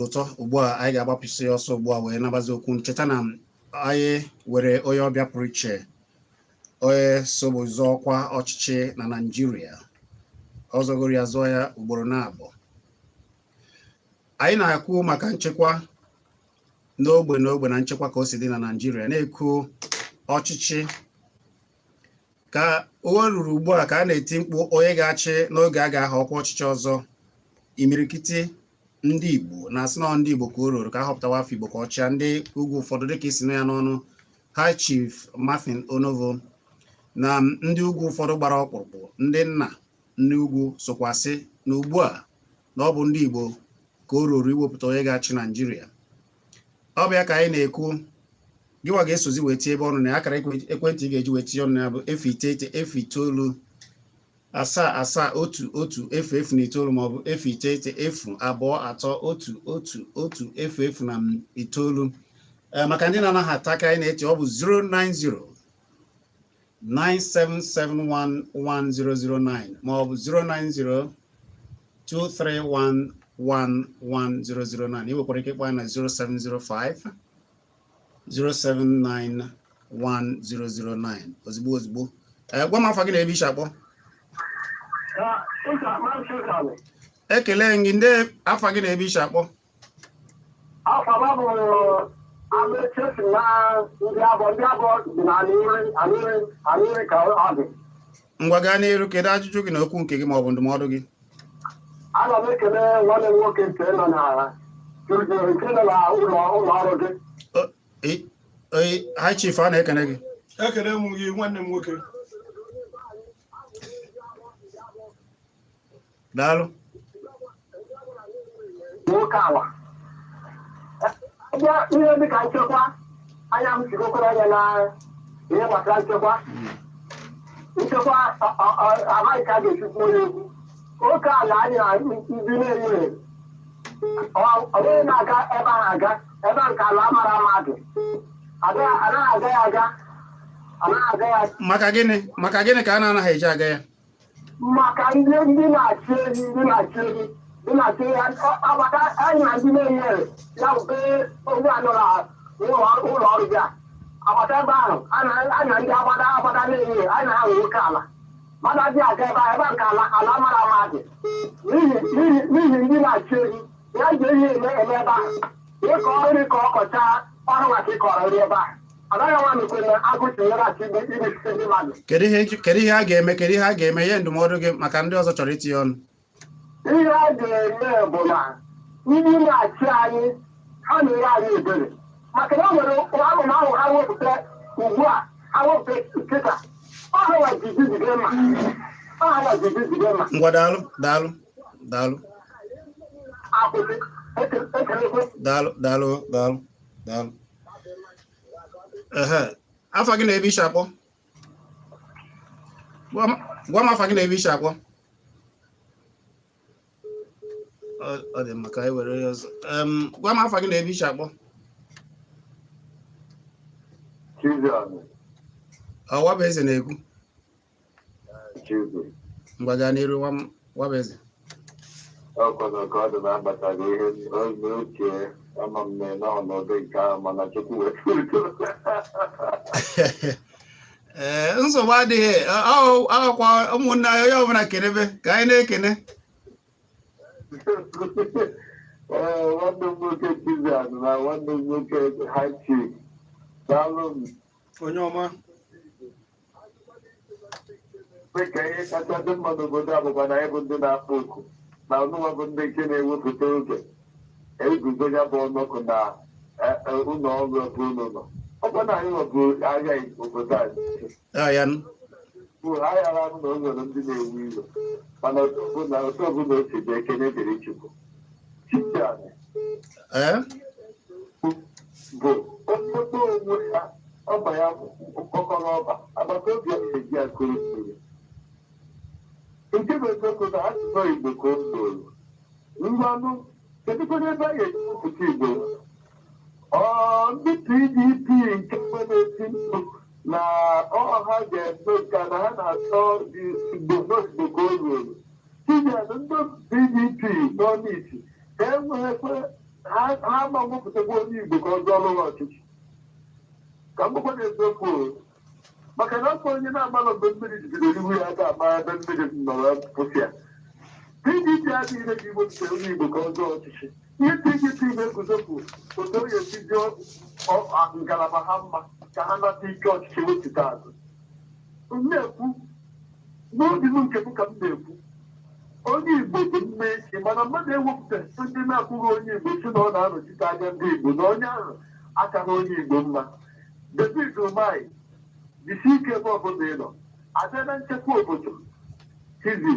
Ụtọ ugbu a anyị ga-agbapụsị ọsọ ugbu a wee nabazi okwu. Ncheta na anyị were onye ọbịa pụrụ iche, onye sobu zọọ ọkwa ọchịchị na Naịjirịa. Ọ zọgoro ya, zọọ ya ugboro naabọ. Anyị na-ekwu maka nchekwa n'ogbe n'ogbe na nchekwa ka o si dị na Naịjirịa, na-ekwu ọchịchị ka o ruru ugbu a ka a na-eti mkpu onye ga-achị n'oge a ga-aha ọkwa ọchịchị ọzọ. Imirikiti ndị Igbo na-asị na ndị Igbo ka o ruru ka a họpụtawa afọ Igbo ka ọ chịa. Ndị ugwu ụfọdụ, dịka i si nụ ya n'ọnụ High Chief Martin Onovo, na ndị ugwu ụfọdụ gbara ọkpụrụkpụ, ndị nna ndị ugwu sokwasị na ugbu a na ọ bụ ndị Igbo ka o ruru iwepụta onye ga-achị Naijiria. Ọ bụ ya ka anyị na-ekwu. Gịwa ga-esozi wee tie ebe ọnụ na akara ekwentị ị ga-eji wee tinye ọnụ ya bụ 0 9 0 9 7 7 1 1 0 0 na 9 maọbụ 0 9 0 2 3 1 1 1 0 0 na 9. Maka ndị na-anaghị ata aka anyị na-eti, ọ bụ 090 9771 1009 maọbụ 090 231 11009. Ị nwekwara ike ịkpọ ya na 0705 079 1009 ozigbo ozigbo. Ee, gwa m afa gị na ebe i si akpọ. Ekele gị. Ndị afa gị na ebe i si akpọ? Afa m bụ Amechi si na ndị abụọ, ndị abụọ dị na Aninri ka ọ dị. Ngwa, gaa n'iru. Kedu ajụjụ gị na okwu nke gị ma ọ bụ ndụmọdụ gị? Ana m ekele nwanne m nwoke nke nọ na studio, nke nọ na ụlọ ọrụ gị. High Chief, a na-ekene gị. Ekele m gị, nwanne m nwoke. Daalụ. Nwoke ala bịa ihe dịka nchekwa anya m sigokwara anya na ihe gbasara nchekwa. Nchekwa amaghị ka a ga-esi kwuo ya okwu. Oke ala anyị na ndị na-enweghị ọ bụghị na-aga ebe ahụ aga ebe nke ala mara mmadụ anaghị aga ya aga, anaghị aga ya. Maka gịnị? Maka gịnị ka a na-anaghị eji aga ya? Maka ndị na-achị ehi, ndị na-achị ehi agbata anyị na ndị na-enyere ya bụ be onye a nọ na ụlọ ọrụ gị a agbata ebe ahụ a na ndị agbata agbata na-enye anyị na ha nwere oke ala mmadụ adịghị aga ebe ahụ, ebe nke ala mara mmadụ n'ihi ndị na-achị ehi ya ji ehi eme ebe ahụ ịkọ nri ka ọ kọchaa ọrụ maka ịkọrọ nri ebe ahụ anaghị nwa mekwe na agụ tinyere achị igbusisi ndị mmadụ. Kedu ihe a ga-eme? Kedu ihe a ga-eme? Ihe ndụmọdụ gị maka ndị ọzọ chọrọ itinye ọnụ. Ihe a ga-eme bụ na ndị na-achị anyị ha na-ere anyị ebere maka na o nwere amụma ahụ ha wepụta ugbu a, ha wepụta kịta ọha jiji jide mma, ọha jiji jide mma. Ngwa, daalụ, daalụ, daalụ. Akwụsị ekelekwe. Daalụ, daalụ, daalụ, daalụ. Ehe, afa gị na ebe i si akpọ? Gwa m afa gị na ebe i si akpọ. Ọ dị mma, ka anyị were ya ọzọ. Gwa m afa gị na ebe i si akpọ. Ọ Wabueze na-ekwu. Ngwa, gaa n'iru, Wabueze. Ọkwanụ ka ọ dị na-agbataghị ihe n'uche ama m na n'ọnọdụ nke ahụ, mana Chukwu wee. Ee, nsogbu adịghị. Ọkwa ụmụnne anyị, onye ọbụla kenebe ka anyị na-ekene. Ee, nwanne m nwoke Chizzy na nwanne m nwoke High Chief, daalụ m. Onye ọma. Ka ihe kacha dị mma n'obodo a bụkwa na anyị bụ ndị na-akpọ oku na ọnụnwa bụ ndị nke na-ewepụta oge eguzo ya bụ ọnọkụ na ụlọ ọrụ ebe unu nọ. Ọ bụ na anyị nwebụ ahịa obodo a bụ aghara na o nwere ndị na-ewe iwe, mana otu ọbụla o si dị, ekene dịrị Chukwu. Chizzy bụ onye onwe ya ọba ya mkpọkọrọ ọba agbata obi ya na-eji akụrụ mmiri. Nke bụ eziokwu na asụsụ Igbo ka o zoro ngwanụ. Kedụkwana ebe a ga-eji wepụta Igbo? Ọ ndị PDP nke na-eti mkpu na ọha ga-eme ka na ha na-achọ Igbo n'Igbo ka o ruoro. Tinyere ndị PDP nọ n'isi ka e nwekwe. Ha ha ma wepụtakwa onye Igbo ka ọ zọọrọ ha ọchịchị. Ka m gwakwa gị eziokwu o. Maka na ọkwa onye na-amalụ mgbe mmiri jidere ihu ya ga-ama ebe mmiri nọrọ kwụsị ya. PDP adịghị ire ka iwepụta onye Igbo ka ọ zọọ ọchịchị. Ihe PDP na-eguzopụ otu o esi dị ngalaba ha mma ka ha nata ike ọchịchị wepụta azụ. M na-ekwu n'obi m nke m ka m na-ekwu, onye Igbo dị mma echi, mana mmadụ ewepụta ndị na-akwụghị onye Igbo si na ọ na-anọchite anya ndị Igbo na onye ahụ akaghị onye Igbo mma. David Umahi, jisie ike ebe ọbụla ị nọ. Abịa na nchekwa obodo, tizi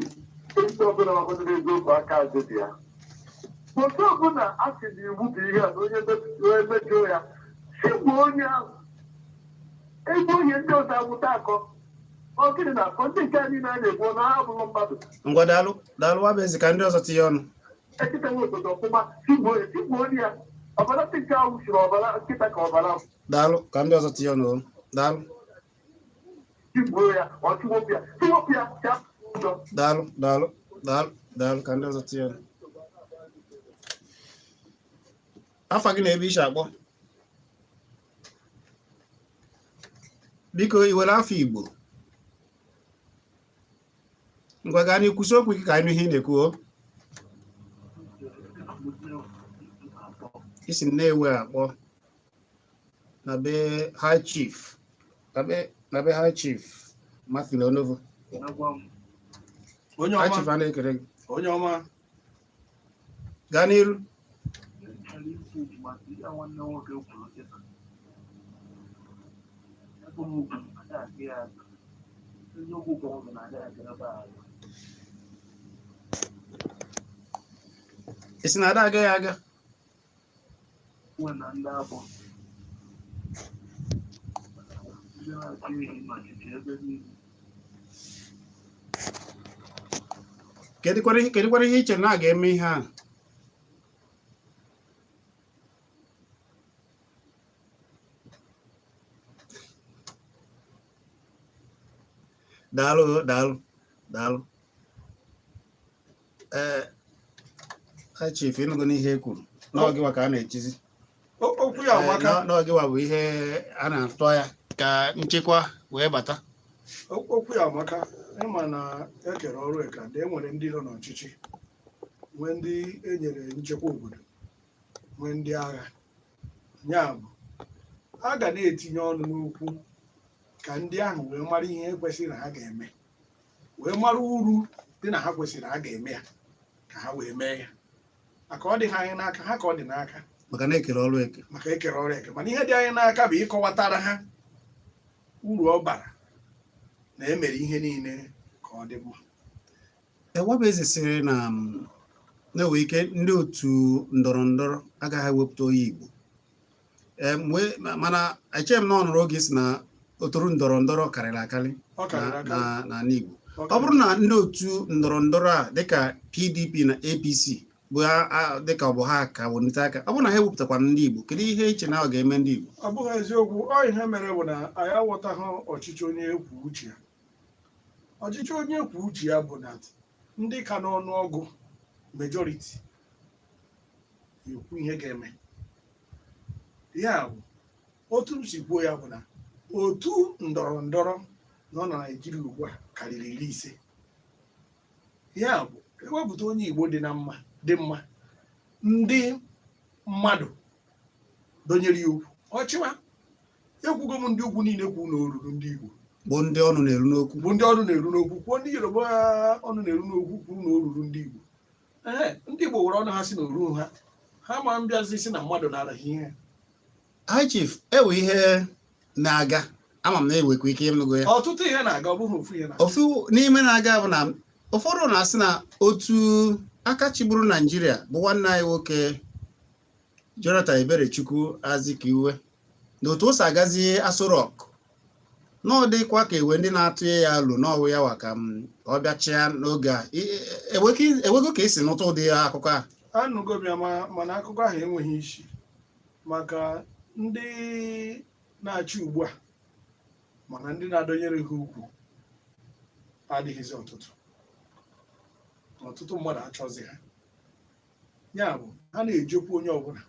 ndị ọbụla ọbụla eziokwu aka azụ dị ya. Otu ọbụla a sị na iwu bụ ihe a na onye mejọọ ya, si gbuo onye ahụ. Ebe onye ndị ọzọ agwụta akọ ọ gịnị na-akọ ndị nke a niile a na-egbu na ha abụghị mmadụ. Ngwa, daalụ, daalụ Nwabueze, ka ndị ọzọ tinye ọnụ. Echetaghị obodo ọfụma, sigbuo ya, sigbuo ya. Ọbara ndị nke ahụ siri ọbara nkịta ka ọbara. Daalụ, ka ndị ọzọ tinye ọnụ o. Daalụ. Sigbuo ya, ọ tiwopụ ya, tiwopụ ya ka ụjọ. Daalụ, daalụ, daalụ, daalụ, ka ndị ọzọ tinye ọnụ. Afa gị na ebe i si akpọ, biko. I were afa Igbo. Ngwa, gaa n'ihu, kwusi okwu ike ka anyị nụ ihe ị na-ekwu o. I si Nnewi akpọ na be High Chief, na be High Chief Matthew Onovo. Onye High ọma. Chief, a na-ekele gị. Onye ọma. Gaa n'iru. Ị sị na ada agaghị aga. Kedụkwara ihe i chere na a ga-eme ihe a? Daalụ, daalụ, daalụ. Ee, High Chief, ịnụgo n'ihe e kwuru na ọ gịwa ka a na-echizi. Okwu ya amaka. Na ọ gịwa bụ ihe a na-atụ anya ka nchekwa wee bata. Okwu ya amaka. Ịma na ekere ọrụ eka dị, e nwere ndị nọ n'ọchịchị, nwee ndị enyere nchekwa obodo, nwee ndị agha. Ya bụ, a ga na-etinye ọnụ n'okwu ka ndị ahụ wee mara ihe kwesịrị na ha ga-eme, wee mara uru dị na ha kwesịrị na ha ga-eme ya, ka ha wee mee ya, maka ọ dịghị anyị n'aka, ha ka ọ dị n'aka. Maka na ekere ọrụ eke. Maka ekere ọrụ eke, mana ihe dị anyị n'aka bụ ịkọwatara ha uru ọ bara na emere ihe niile ka ọ dị mma. Nwabueze sịrị na na-enwe ike ndị otu ndọrọ ndọrọ agaghị ewepụta onye Igbo. Mana echeghị m na ọ nụrụ oge ị sị na otu ndọrọ ndọrọ karịrị akarị Ọ karịrị akarị. n'ala Igbo. Ọ bụrụ na ndị otu ndọrọ ndọrọ a dịka PDP na APC bụ dịka ọ bụ ha ka welite aka, ọ bụrụ na ha ewepụtakwana ndị Igbo, kedu ihe i che na ọ ga-eme ndị Igbo? Ọ bụghị eziokwu. Ọ ihe mere bụ na anyị aghọtaghị ọchịchị onye kwuo uche ya. Ọchịchị onye kwuo uche ya bụ na ndị ka n'ọnụọgụ, majority, ekwu ihe ga-eme. Ya bụ, otu m si kwuo ya bụ na otu ndọrọ ndọrọ nọ na Naịjirịa ugbu a karịrị 50. Ya bụ, ewepụta onye Igbo dị na mma, dị mma, ndị mmadụ dọnyere ya ukwu, ọ chịwa. Ekwugo m, ndị ugwu niile kwu na o ruru ndị Igbo. Bụ ndị ọnụ na-eru n'okwu. Bụ ndị ọnụ na-eru n'okwu kwuo, ndị Yoruba ọnụ na-eru n'okwu kwuru na o ruru ndị Igbo. Ee, ndị Igbo were ọnụ ha si na o ruru ha, ha ma mbịazi si na mmadụ nara ha ihe. High Chief, ewe ihe na-aga, ama m na ewekwa ike ịnụgo ya. Ọtụtụ ihe na-aga, ọ bụghị ofu ihe na. Ofu n'ime na-aga bụ na ụfọdụ na-asị na otu aka chịburu Naijiria bụ nwanne anyị nwoke Jonathan Eberechukwu Azikiwe, na otu o si agazi Aso Rock, na ọ dịkwa ka ewe ndị na-atụ ya alo n'ọwụ ya wa ka ọ bịa chịa n'oge a. Ewego ka esi nụta ụdị akụkọ a? Anụgo m ya, mana akụkọ ahụ enweghị isi, maka ndị na-achị ugbu a, mana ndị na-adọnyere ha ukwu adịghịzi ọtụtụ. Ọtụtụ mmadụ achọzi ha. Ya bụ, Ha na-ejekwu onye ọbụla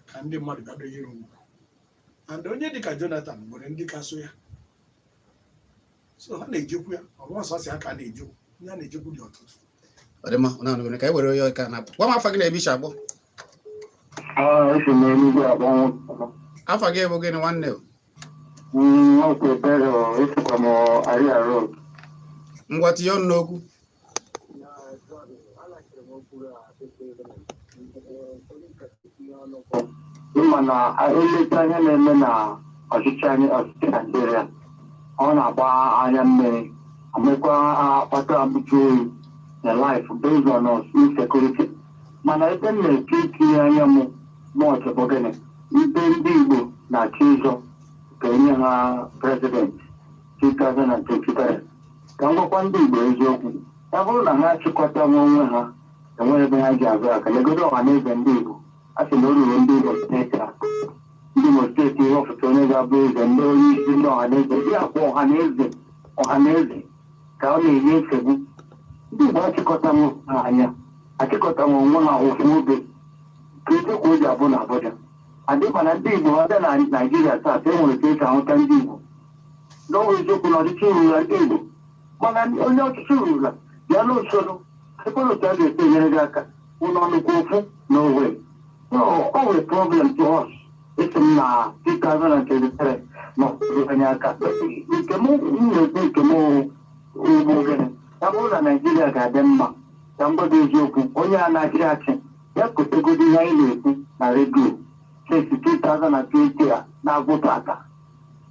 ka ndị mmadụ bịa donyere ugwu, and onye dịka Jonathan nwere ndị ka so ya, so ha na-ejekwu ya. Ọ bụ ọsọsọ ya ka a na-ejekwu, ndị a na-ejekwu dị ọtụtụ. Ọ dị mma. Ọ na-anụ ka anyị were onye ka na-akpọ. Gwa m afa gị na ebe ishi akpọ. Esi m Enugu akpọ. Afa gị bụ gịnị, nwanne o? Nwoke ebere, esikwa m Aria Road. Ngwa, tinye ọnụ n'okwu. Ịma na eleta ihe na-eme na ọchịchị anyị, ọchịchị Naijiria, ọ na-agba anya mmiri, amekwa akpata abụcha oyi na life based on insecurity. Mana ebe m na-eti itinye anya m much bụ gịnị? Ibe ndị Igbo na-achọ ịzọ ka enye ha president 2023. Ka m gwakwa ndị Igbo eziokwu, ya bụrụ na ha achịkọta onwe ha, enweghị ebe ha ji azụ aka. Legodo ọha na eze ndị Igbo, a sị na o ruru ndị Igbo steeti a, ndị Imo steeti, ịhọpụta onye ga-abụ eze, ndị onye isi ndị ọha na eze, ndị akpọ ọha na eze, ọha na eze ka ọ na-enye nsogbu. Ndị Igbo achịkọta ha anya, achịkọta onwe ha ofu oge ka eziokwu o ji abụ na Abuja adị. Mana ndị Igbo abịa na Naijiria taa, e nwere ka esi ahụta ndị Igbo n'ọnwa. Eziokwu na ọchịchị rurula ndị Igbo, mana onye ọchịchị rurula bịa n'usoro ekwere otu a ga-esi enyere gị aka ụlọ nnukwu ofu na owe. So ọ nwere problem to us. Esi m na 2023 ma ọ bụ anyị aka nke m na-ekwu, nke m ugbo gịnị? Ya bụrụ na Naijiria ga-adị mma, ka m gwa gị eziokwu, onye a na-achị achị ya kotegodo ihe anyị na-ekwu na redio since 2020 a na-agwụ tata,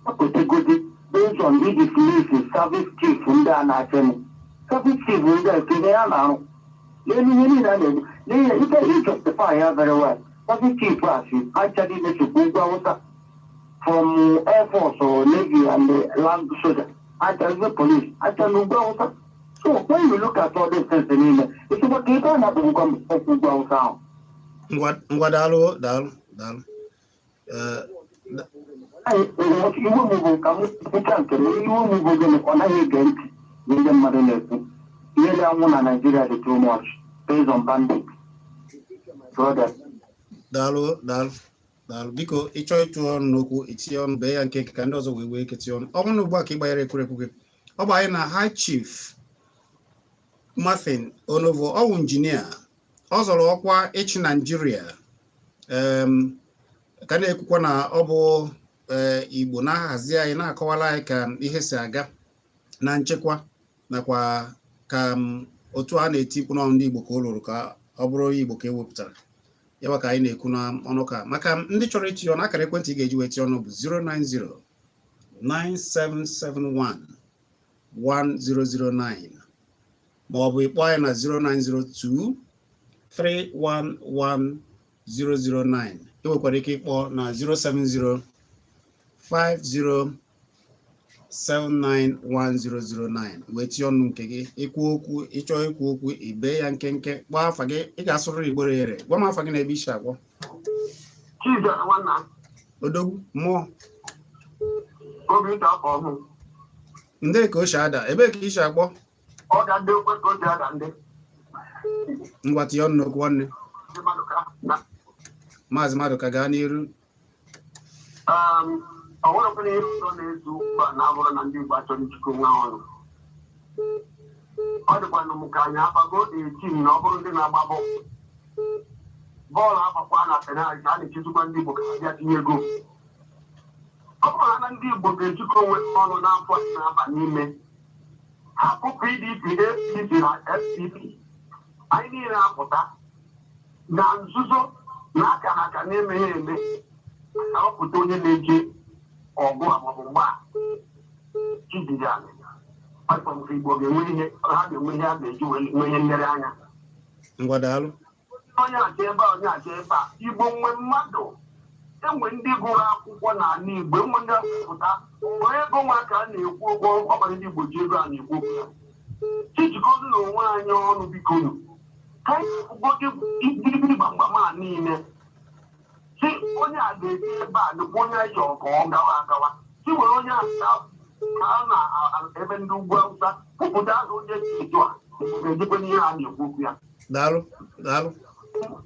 ya kotegodi based on iji filisi service chief ndị a na-achị m, service chief ndị a, kedu ihe a na-arụ n'elu ihe niile a na-ekwu n'ihi ike i justify ya very well. Service chief a si acha niile chekwa ugwu Awụsa, from air force or navy and the land soldier acha the police acha n'ugwu Awụsa. So when you look at all these things niile, ịsịkwa ka ebe a na-akpọgwụkwa okwu ugwu Awụsa ahụ. Ngwa ngwa, daalụ, daalụ, daalụ. Iwe m bụ ka m kwucha nke m. Iwe m bụ gịnị? Ọ naghị ege ntị na ndị mmadụ na-ekwu. Ihe na-anwụ na Nigeria dị too much based on bandit, brother. Daalụ, daalụ, daalụ. Biko, ịchọọ ịtụ ọnụ n'okwu, itinye ọnụ, bee ya nke ka ndị ọzọ wee wee ike tinye ọnụ. Ọ bụrụ na ugbu a ka ị gbanyere ekwurekwu gị, ọ bụ anyị na High Chief Martin Onovo, ọ wụ injinia, ọ zọrọ ọkwa ịchị Naijiria, ka na-ekwukwa na ọ bụ Igbo na-ahazi anyị, na-akọwara anyị ka ihe si aga na nchekwa, nakwa ka otu a na-eti mkpu n'ọnụ ndị Igbo ka o lụrụ ka ọ bụrụ onye Igbo ka e wepụtara ya, ka anyị na-ekwu n'ọnụ ka maka ndị chọrọ itinye ọnụ. Akara ekwentị ị ga-eji wee tinye ọnụ bụ 090 9771 1009, ma ọ bụ ịkpọ anyị na 0902 311 009. Ị nwekwara ike ịkpọ na 070 50 791009 wee tinye ọnụ nke gị. Ikwu okwu, ịchọọ ikwu okwu, ibe ya nkenke, kpọọ afa gị. Ị ga-asụrụ Igbo ere. Gwa m afa gị na ebe isi agwọ. Chizzy nwanna. Odogwu mmụọ. Obi ịta afọ ọhụụ. Ndị ka o si ada, ebee ka isi akpọ? Ọ ga ndị okwe ka o si ada ndị. Ngwa, tinye ọnụ n'okwu, nwanne. Ndị mmadụ ka na Maazị Madụka, gaa n'iru. Ọ nwerekwana ihe ọzọ na-ezu ugbu a na-abụrụ na ndị Igbo achọrọ ijikọ onwe ha ọnụ. Ọ dịkwanụ m ka anyị abago 18 na ọ bụrụ ndị na-agba bọọlụ, bọọlụ agbakwa na penalty, a na-echezikwa ndị Igbo ka ha bịa tinye ego. Ọ bụrụ na ndị Igbo ga-ejikọ onwe ha ọnụ n'afọ a na-aba n'ime, hapụ PDP, APC na SDP, anyị niile apụta na nzuzo na aka na aka na-emeghe eme, arọpụta onye na-eje ọgụ a maọbụ mgba a chijiri anyị. Ọ Igbo ga-enwe ihe ha ga-enwe, ihe ha ga-eji wee nwee ihe nlereanya. Ngwa, daalụ. Onye achọ ebe a, onye achọ ebe a, Igbo nwe mmadụ, enwe ndị gụrụ akwụkwọ n'ala Igbo, enwe ndị apụta onye ego nwa ka a na-ekwu okwu ọbara. Ndị Igbo ji ego a na-ekwu okwu ya. Chijikọzi na onwe anyị ọnụ, bikonu, ka anyị kwugote ibiribiri gbamgbam a niile, si onye a ga-esi ebe a dịkwa, onye anyị chọrọ ka ọ gawa agawa, si were onye a ka a na ebe ndị ugwu Awụsa kwupụta aha onye dị etu a ga-ejikwa n'ihe a na-ekwu okwu ya. Daalụ, daalụ.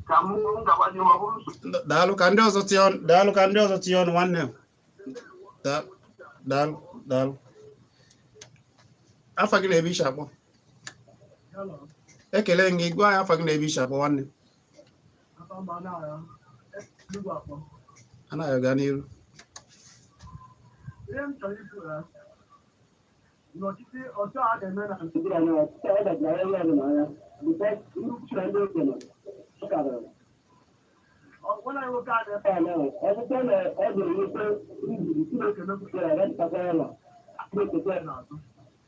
Ka m gawa n'ihu, ọ bụrụ nsogbu. Daalụ, ka ndị ọzọ tinye ọnụ. Daalụ, ka ndị ọzọ tinye ọnụ, nwanne m. Daalụ, daalụ. Afa gị na ebe ishi akpọ? Ekele m gị. Gwa anyị afa gị na ebe ishi akpọ, nwanne m. Anaghị aga n'iru. Ihe m chọrọ ikwu ya n'ọchịchị ọchọ a ga-eme na Naịjirịa na ọchịchị a gajara ebe ọbụla anya because ndị uchu na ndị okenye ọ karịrị. Nwanne anyị nwoke a na-efe ala ahụ, ọ bụkwa na ọ dụrụ n'ikpe njiri Chineke mepụtara ya dịkakwa ya na na-eketa ya n'azụ.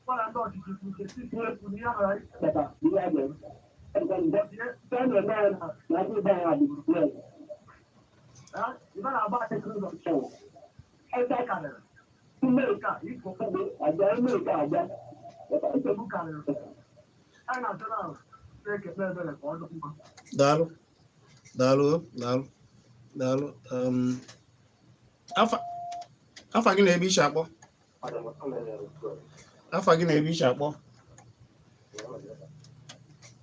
Gwara ndị ọchịchị kwuche si ekwu na ihe ghara ịkpata ihe a ga-eme. Ihe na-eme ya na ndị be anyị adịghị. Ị na-agba akịrị ụzọ nchọwụ. Ebe karịrị. Ime nke a, ikwu ugbo abịa, ime nke a abịa. Nsogbu karịrị. Anyị na-achọ na Chineke kpee ebere ka ọ dị mma. Daalụ, daalụ, daalụ, daalụ. Afa gị na ebe ishi akpọ? Afa gị na ebe ishi akpọ?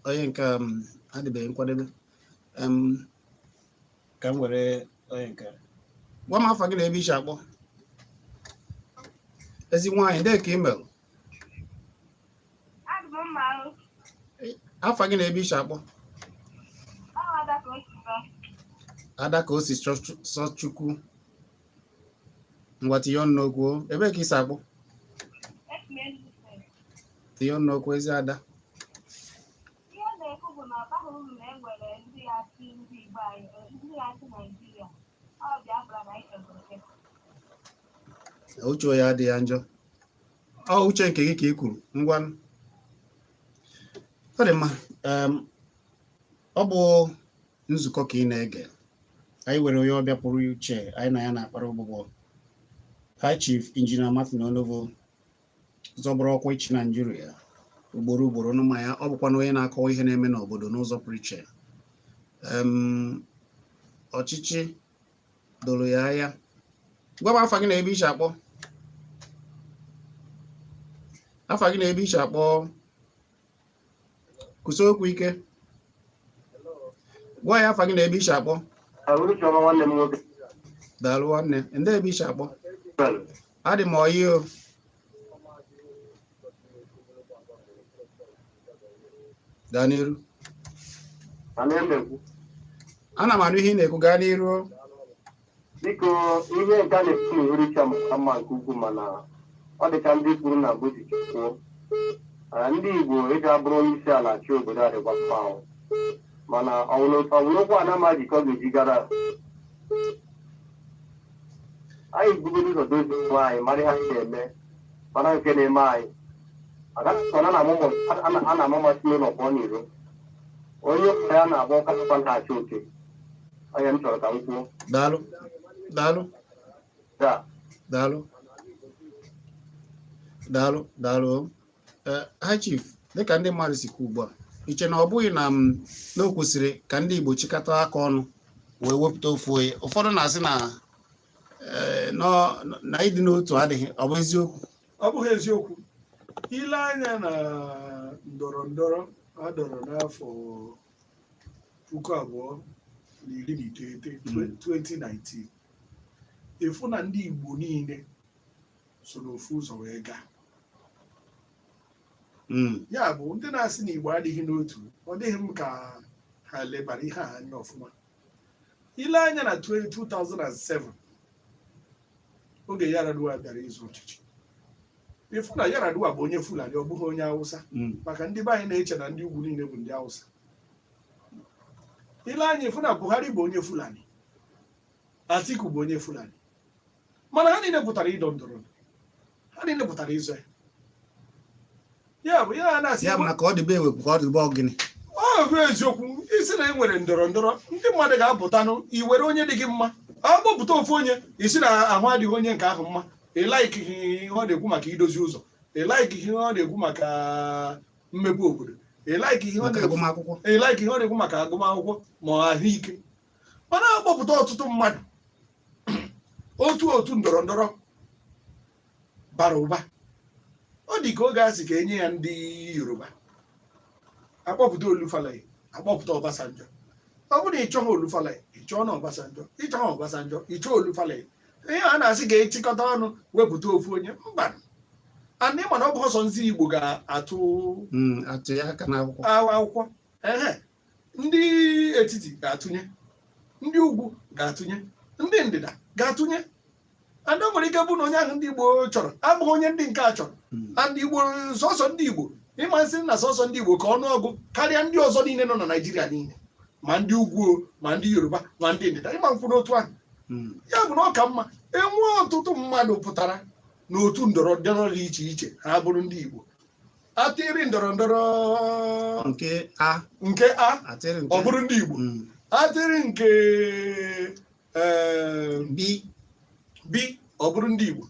Onye nke adịbeghị nkwadebe. Ka m were onye nke a. Gwa m afa gị na ebe ishi akpọ. Ezi nwaanyị, ndee ka email. Adị m mma o. Afa gị na ebe ishi akpọ? Ọ Ada ka o si sọ. Ada ka o si sọ Chukwu. Ngwa, tinye ọnụ n'okwu o. Ebee ka isi akpọ? Esi m Enugu Steeti. Tinye ọnụ n'okwu, ezi ada. Ihe ọ na-ekwu bụ na ọ baghị uru na e nwere ndị ga-achị ndị Igbo anyị, ndị ga-achị Naijiria. Ọ Biafra na anyị chọrọ nke. Uche ya adịghị ya njọ. Ọ uche nke gị ka ị kwuru. Ngwa, ọ dị mma. Ọ bụ nzukọ ka ị na-ege. Anyị nwere onye ọbịa pụrụ iche anyị na ya na-akpara ụbụbọ, High Chief Engineer Martin Onovo, zọbụrụ ọkwa ịchị Naijiria ugboro ugboro nụ ya. Ọ bụkwa na onye na-akọwa ihe na-eme n'obodo n'ụzọ pụrụ iche. Ọchịchị doro ya anya. Gwa m afa gị na ebe ishi akpọ. Afa gị na ebe ishi akpọ? Kwụsị okwu ike. Gwa ya afa gị na ebe ishi akpọ. Uruchiọma, nwanne m nwoke. Daalụ, nwanne. Ndị ebe ishi akpọ? Adị m oyi o. Gaa n'iru. Ana m ekwu. Ana m anụ ihe ị na-ekwu. Gaa n'iru o. Biko, ihe nke a na-ekwu na uhuruchi amaka mma nke ukwuu, mana ọ dị ka ndị kwuru na mbụ ji kwuo. Ndị Igbo ịga bụrụ onye isi ala chi obodo a dịkwa mma ahụ, mana ọwụrụ okwu a na-ama jikọ ga-eji gara anyị bugoro ụzọ dozie onwe anyị, mara ihe anyị na-eme, mara nke na-eme anyị. A na-ama masị n'ụlọ pụọ n'iro, onye ụka ya na-agba ọka na-achị oke. Onye m chọrọ ka m kwuo. Daalụ, daalụ. Ya. Daalụ, daalụ, daalụ. High Chief, dịka ndị mmadụ si kwu ugbu a, iche na ọ bụghị na m na o kwesịrị ka ndị Igbo chịkọta aka ọnụ wee wepụta ofu onye? Ụfọdụ na-asị na na ịdị n'otu adịghị. Ọ bụ eziokwu? Ọ bụghị eziokwu. Ile anya na ndọrọ ndọrọ a dọrọ n'afọ 2019, 2019, ịfụ na ndị Igbo niile so n'ofu ụzọ wee gaa. Ya bụ, ndị na-asị na Igbo adịghị n'otu, ọ dịghị m ka ha lebara ihe a anya ọfụma. Ile anya na 2007, oge Yar'Adua bịara ịzụ ọchịchị, ịfụ na Yar'Adua bụ onye Fulani, ọ bụghị onye Hausa. Maka ndị be anyị na-eche na ndị ugwu niile bụ ndị Hausa. Ile anya, ịfụ na Buhari bụ onye Fulani, Atiku bụ onye Fulani, mana ha niile pụtara ịdọ ndọrọ, ha niile pụtara ịzọ ya. Ya bụ ya na-asị Ya bụ na ka ọ dịbe ewepụ, ka ọ dịbe ọgịnị? Ọ bụ eziokwu, isi na e nwere ndọrọ ndọrọ, ndị mmadụ ga-apụtanụ iwere onye dị gị mma. Akpọpụta ofu onye, isi na ahụ adịghị onye nke ahụ mma, ị likeghị ihe ọ na-ekwu maka idozi ụzọ, ị likeghị ihe ọ na-ekwu maka mmepe obodo, ị like ihe ọ maka na-ekwu agụmakwụkwọ, ị like ihe ọ na-ekwu maka agụmakwụkwọ ma ọ ahụike. Mana akpọpụta ọtụtụ mmadụ, otu otu ndọrọ ndọrọ bara ụba. Ọ dị ka oge a sị ka enye ya ndị Yoruba, akpọpụta Olu Falae, akpọpụta Obasanjo. Ọ bụrụ na ị chọghị Olu Falae, ị chọọ na Obasanjo. Ị chọghị Obasanjo, ị chọọ Olu Falae. Ihe a na-asị ga-echịkọta ọnụ wepụta ofu onye, mba. And ịma na ọ bụ ọsọ ndị Igbo ga-atụ Atụ ya aka n'akwụkwọ. Akwụkwọ. Ehe, ndị etiti ga-atụnye, ndị ugwu ga-atụnye, ndị ndịda ga-atụnye. And o nwere ike bụ na onye ahụ ndị Igbo chọrọ abụghị onye ndị nke a chọrọ. And Igbo, sọsọ ndị Igbo, ịma nsị na sọsọ ndị Igbo ka ọnụọgụ karịa ndị ọzọ niile nọ na Naịjirịa niile, ma ndị ugwu o, ma ndị Yoruba, ma ndị ndịda, ịma nkwụ n'otu ahụ. Ya bụ na ọ ka mma enwee ọtụtụ mmadụ pụtara n'otu ndọrọ ndọrọ dị iche iche, ha bụrụ ndị Igbo atịrị ndọrọ ndọrọ nke a, nke a, atịrị nke ọ bụrụ ndị Igbo atịrị nke B, B, ọ bụrụ ndị Igbo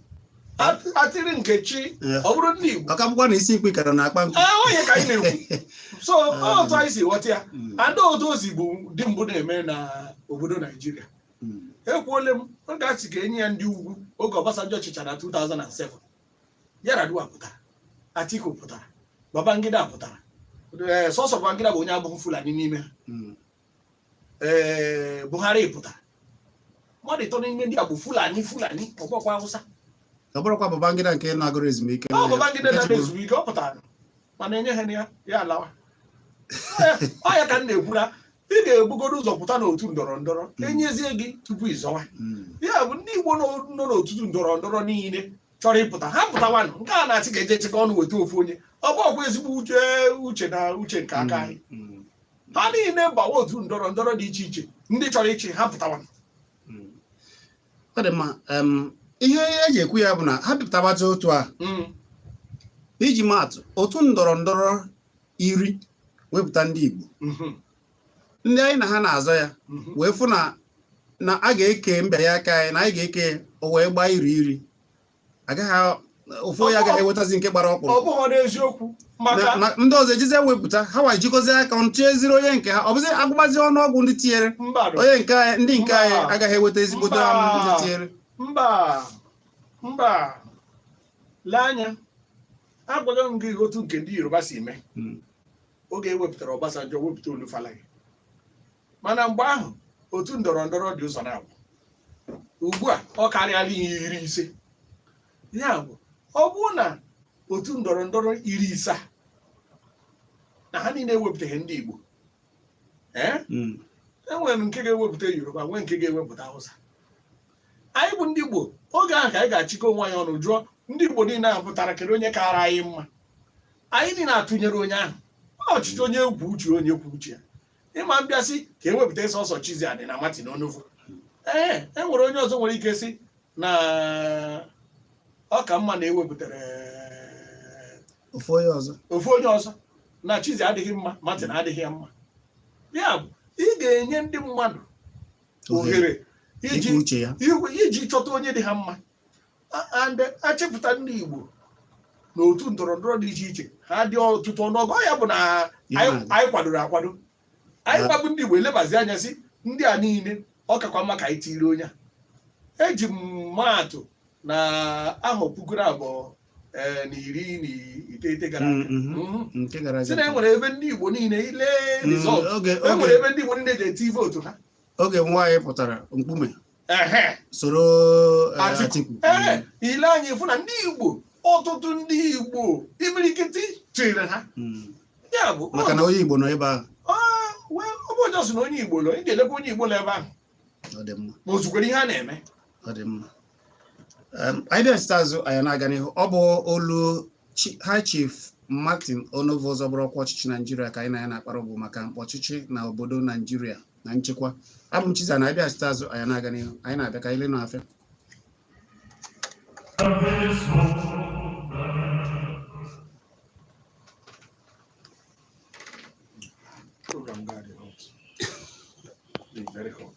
atịrị nke chi, ọ bụrụ ndị Igbo. Ọ ka bụkwa na isi ikpe kara na-akpa nkụ. Ee, onye ka anyị na-ekwu. So ọ otu anyị si ghọta ya. And otu o si bụ dị mbụ na-eme na obodo Naijiria. Ekwuole m, oge a sị ka enye ya ndị ugwu, oge Obasanjo chịchara 2007, Yar'Adua pụtara, Atiku pụtara, Babangida pụtara. Ee, sọsọ Babangida bụ onye abụghị Fulani n'ime ha. Ee, Buhari pụtara. Mmadụ ịtọ n'ime ndị a bụ Fulani. Fulani, ọgbọkwa Hausa. Ọ bụrụkwa Babangida nke na-agụrụ ezumike. Ọ Babangida nke na chịburu. Ezumike ọ pụtara, mana enye ha ya, ya alawa. Ọ ya ka m na-ekwu na ị ga-ebugoro ụzọ pụta n'otu ndọrọ ndọrọ, enyezie gị tupu ịzọwa. Ya bụ, ndị Igbo nọ n'otu ndọrọ ndọrọ niile chọrọ ịpụta, ha pụtawanụ. Nke a na-asị ka eje chịkọ ọnụ weta ofu onye, ọ bụ ọkwa ezigbo uche, uche na uche nke aka anyị. Ha niile gbawa otu ndọrọ ndọrọ dị iche iche, ndị chọrọ ịchị, ha pụtawanụ. Ọ dị mma. Ihe eji ekwu ya bụ na ha bipụtabacha otu a, iji maatụ, otu ndọrọ ndọrọ 10 wepụta ndị Igbo, ndị anyị na ha na-azọ ya, wee fụ na a ga-eke mbịanye aka anyị, na anyị ga-eke o wee gbaa 10 10, agaghị ofu onye agaghị ewetazi nke gbara Ọ ọkpụrụ. bụghị n'eziokwu, maka Na ndị ọzọ ejizie wepụta ha wa jikọzie aka ọnụ tinyeziri onye nke ha. Ọ bụzi agụgbazi ọnụọgwụ ndị tinyere Mba. onye nke anyị, ndị nke anyị Mba. agaghị eweta ezigbote Mba. ndị tinyere. Mba, mba, lee anya, agwaghị m gị otu nke ndị Yoruba si mee. Oge ewepụtara Obasanjo, wepụta Olu Falae, mana mgbe ahụ otu ndọrọ ndọrọ dị ụzọ na-abụ. Ugbu a ọ karịala ihe 50. Ya bụ, ọ bụrụ na otu ndọrọ ndọrọ 50 a na ha niile ewepụtaghị ndị Igbo, ee, enwere nke ga-ewepụta Yoruba, nwee nke ga-ewepụta Hausa. Anyị bụ ndị Igbo, oge ahụ ka anyị ga-achịkọ onwe anyị ọnụ jụọ ndị Igbo niile ahụ pụtara, kedu onye kaara anyị mma? Anyị niile atụnyere onye ahụ. Ọchịchị onye kwuo uche, onye kwuo uche ya. Ịma mbịasị ka ewepụta sọsọ Chiziani na Martin Onovo, ee, e nwere onye ọzọ nwere ike sị na ọ ka mma na ewepụtara ofu onye ọzọ. Ofu onye ọzọ, na Chizi adịghị mma, Martin adịghị ya mma. Ya bụ, ị ga-enye ndị mmadụ ohere iji ikwu uche ya. Iji chọta onye dị ha mma. And achịpụta ndị Igbo n'otu ndọrọ ndọrọ dị iche iche, ha dị ọtụtụ ọnụọgụ. Ọ ya bụ na Ihe anyị na-adị. anyị kwadoro akwado anyị gbabụ ndị Igbo elebazi anya si ndị a niile, ọ kakwa mma ka anyị tiri onye a. Eji m maatụ na ahọ 2019 gara aga. Nke gara Si na aga. e nwere ebe ndị Igbo niile ile result, oge e nwere oge ebe ndị Igbo niile ji eti vootu ha. Oge nwaanyị pụtara mkpume soro Atiku. Atiku. Ee, ile anyị fụ na ndị Igbo, ọtụtụ ndị Igbo, imirikiti tiri ha. Ya bụ Maka na onye Igbo nọ ebe ahụ. Ah, well, ọ bụ onye sị na onye Igbo lọ, ị ga-elekwa onye Igbo nọ ebe ahụ Ọ dị mma. ma o zukwere ihe a na-eme. Ọ dị mma. Anyị bịachite azụ, anyị na-aga n'ihu. Ọ bụ olu High Chief Martin Onovo zọbụrụ ọkwa ọchịchị Naijiria ka anyị na ya na-akpara bụ maka ọchịchị na obodo Naijiria na nchekwa. Abụ m Chiza na anyị bịachite azụ, anyị na-aga n'ihu. Anyị na-abịa ka anyị lee n'afịa. This moment. Program got hot. Dị very hot.